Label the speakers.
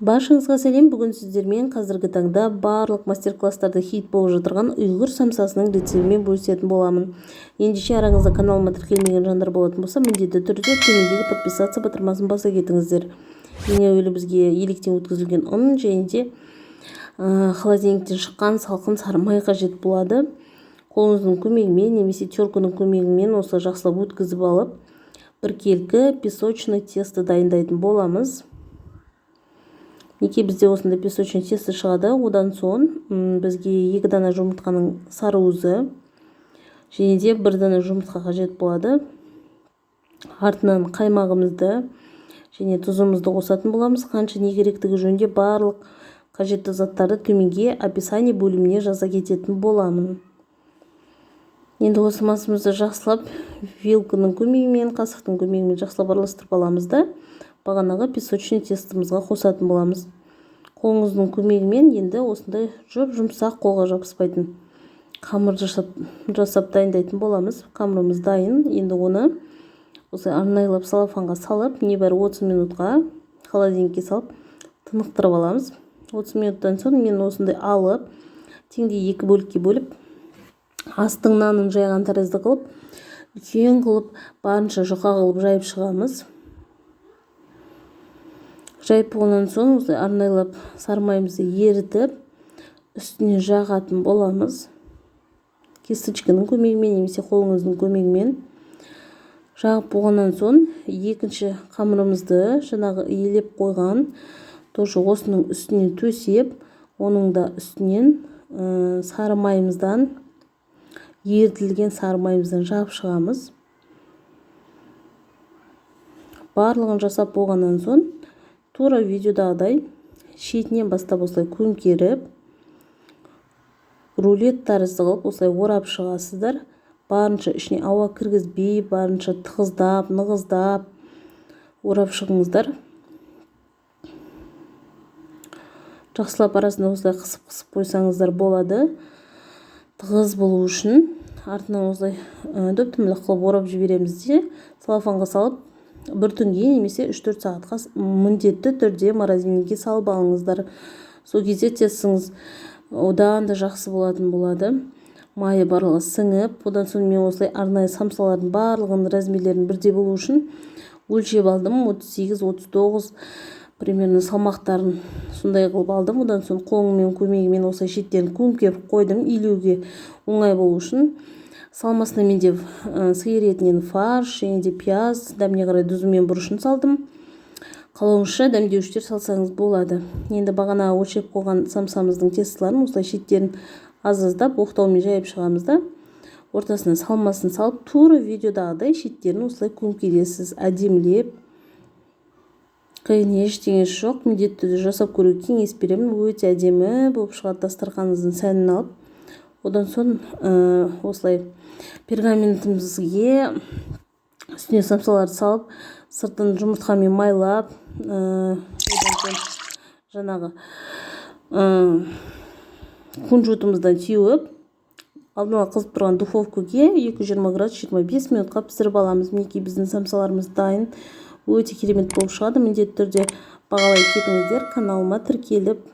Speaker 1: Баршаңызға сәлем! Бүгін сіздермен қазіргі таңда барлық мастер-класстарда хит болып жатырған ұйғыр самсасының рецептімен бөлісетін боламын. Ендеше, араңызда каналыма тіркелмеген жандар болатын болса, міндетті түрде төмендегі «Подписаться» батырмасын баса кетіңіздер. Ең әуелі бізге електен өткізілген ұн және де холодильниктен шыққан салқын сары май қажет болады. Қолыңыздың көмегімен немесе терканың көмегімен осы жақсылап өткізіп алып, біркелкі песочный тесто дайындайтын боламыз. Мінекей, бізде осындай песочный тесто шығады. Одан соң бізге 2 дана жұмыртқаның сары уызы және де 1 дана жұмыртқа қажет болады. Артынан қаймағымызды және тұзымызды қосатын боламыз. Қанша, не керектігі жөнінде барлық қажетті заттарды төменге описание бөліміне жаза кететін боламын. Енді осы массамызды жақсылап вилканың көмегімен, қасықтың көмегімен жақсылап араластырып аламыз да, бағанағы песочный тестомызға қосатын боламыз. Қолыңыздың көмегімен енді осындай жұп жұмсақ, қолға жабыспайтын қамыр жасап дайындайтын боламыз. Қамырымыз дайын. Енді оны осы арнайылап целлофанға салып, небәрі 30 минутқа холодильникке салып, тынықтырып аламыз. 30 минуттан соң мен осындай алып, теңдей екі бөлікке бөліп, астың нанын жайған тәрізді қылып, үлкен қылып, барынша жұқа қылып жайып шығамыз. Жайып болғаннан соң, осылай арнайлап сары майымызды ерітіп, үстіне жағатын боламыз. Кисточканың көмегімен немесе қолыңыздың көмегімен жағып болғаннан соң, екінші қамырымызды, жаңағы илеп қойған, тоже осының үстіне төсеп, оның да үстінен сары майымыздан, ерітілген сары майымыздан жағып шығамыз. Барлығын жасап болғаннан соң, тура видеодағыдай шетінен бастап осылай көмкеріп, рулет тәрізді қылып осылай орап шығасыздар. Барынша ішіне ауа кіргізбей, барынша тығыздап, нығыздап орап шығыңыздар. Жақсылап арасында осылай қысып-қысып қойсаңыздар болады, тығыз болу үшін. Артынан осылай дөп-дөңгелек қылып орап жібереміз де, целлофанға салып, бір түнге немесе 3-4 сағатқа міндетті түрде морозильникке салып алыңыздар. Сол кезде тестіңіз одан да жақсы болатын болады, майы барлығы сіңіп. Одан соң мен осылай арнайы самсалардың барлығының размерлерін бірдей болу үшін өлшеп алдым. 38-39 примерно салмақтарын сондай қылып алдым. Одан соң қолыммен көмегімен осылай шеттерін көмкеріп қойдым, илеуге оңай болу үшін. Салмасына менде сиыр етінен фарш және де пияз, дәміне қарай тұзы мен бұрышын салдым. Қалауыңызша дәмдеуіштер салсаңыз болады. Енді бағана өлшеп қойған самсамыздың тестоларын осылай шеттерін аз-аздап оқтаумен жайып шығамыз да, ортасына салмасын салып, тура видеодағыдай шеттерін осылай көмкересіз әдемілеп. Қиын ештеңесі жоқ, міндетті түрде жасап көруге кеңес беремін. Өте әдемі болып шығады, дастарханыңыздың сәнін алып. Одан соң осылай пергаментімізге үстіне самсаларды салып, сыртын жұмыртқамен майлап, одан соң жаңағы кунжутымыздан теуіп, алдын ала қызып тұрған духовкаге 220 градус 25 минутқа пісіріп аламыз. Мінекей, біздің самсаларымыз дайын, өте керемет болып шығады. Міндетті түрде бағалай кетіңіздер, каналыма тіркеліп.